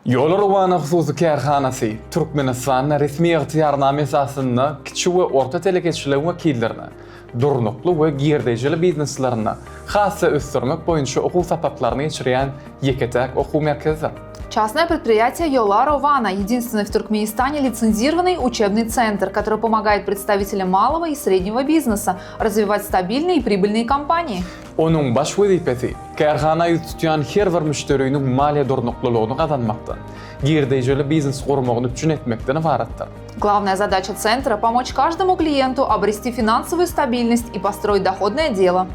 Ýola Rowana hususy kärhanasy Türkmenistanda resmi ygtyýarnama esasynda kiçi we orta telekeçiligiň wekillerine durnukly we girdejili bizneslerini has-da ösdürmek boýunça okuw sapaklaryny geçirýän ýeke-täk okuw merkezidir. Частное предприятие Ýola Rowana единственный в Туркменистане лицензированный учебный центр, который помогает представителям малого и среднего бизнеса развивать стабильные и прибыльные компании. Onuň baş wezipesi, kärhana ýüz tutýan her bir müşderiniň maliýe durnuklylygyny gazanmakdan, girdejili biznes gurmagyny üpjün etmekden ybaratdyr. Главная задача центра – помочь каждому клиенту обрести финансовую стабильность и построить доходное дело.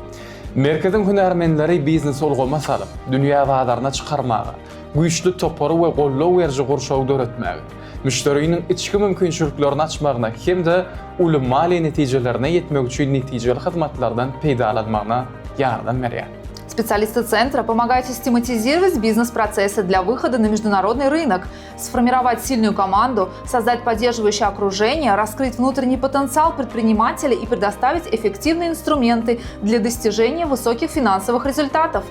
Merkeziň hünärmenleri biznes ulgama salyp, dünýä bazaryna çykarmaga, güýçli topary we goldaw beriji gurşawy döretmäge, müşderiniň içki mümkinçiliklerini açmagyna hem-de uly maliýe netijelerine ýetmek üçin netijeli hyzmatlardan peýdalanmagyna ýardam berýär. Специалисты центра помогают систематизировать бизнес-процессы для выхода на международный рынок, сформировать сильную команду, создать поддерживающее окружение, раскрыть внутренний потенциал предпринимателя и предоставить эффективные инструменты для достижения высоких финансовых результатов.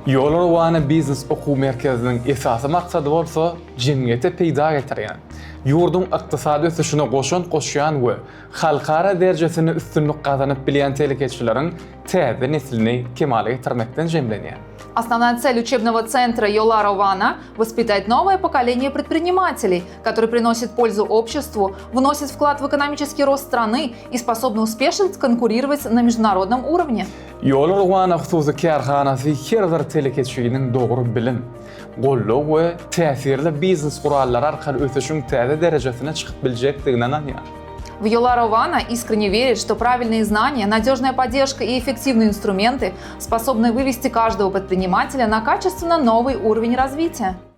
Ýola Rowana biznes okuw merkeziniň esasy maksady bolsa jemgyýete peýda getirýän, ýurduň ykdysady ösüşine goşant goşýan we halkara derejesinde üstünlik gazanyp bilýän telekeçileriň täze neslini kemala getirmekden jemlenýär. Основная цель учебного центра Ýola Rowana – воспитать новое поколение предпринимателей, которые приносят пользу обществу, вносят вклад в экономический рост страны и способны успешно конкурировать на международном уровне. Ýola Rowana hususy kärhanasy her bir telekeçiniň dogry bilim, goldaw we täsirli biznes gurallary arkaly ösüşiň täze derejesine çykyp biljekdigine ynanýar. В Ýola Rowana искренне верит, что правильные знания, надежная поддержка и эффективные инструменты способны вывести каждого предпринимателя на качественно новый уровень развития.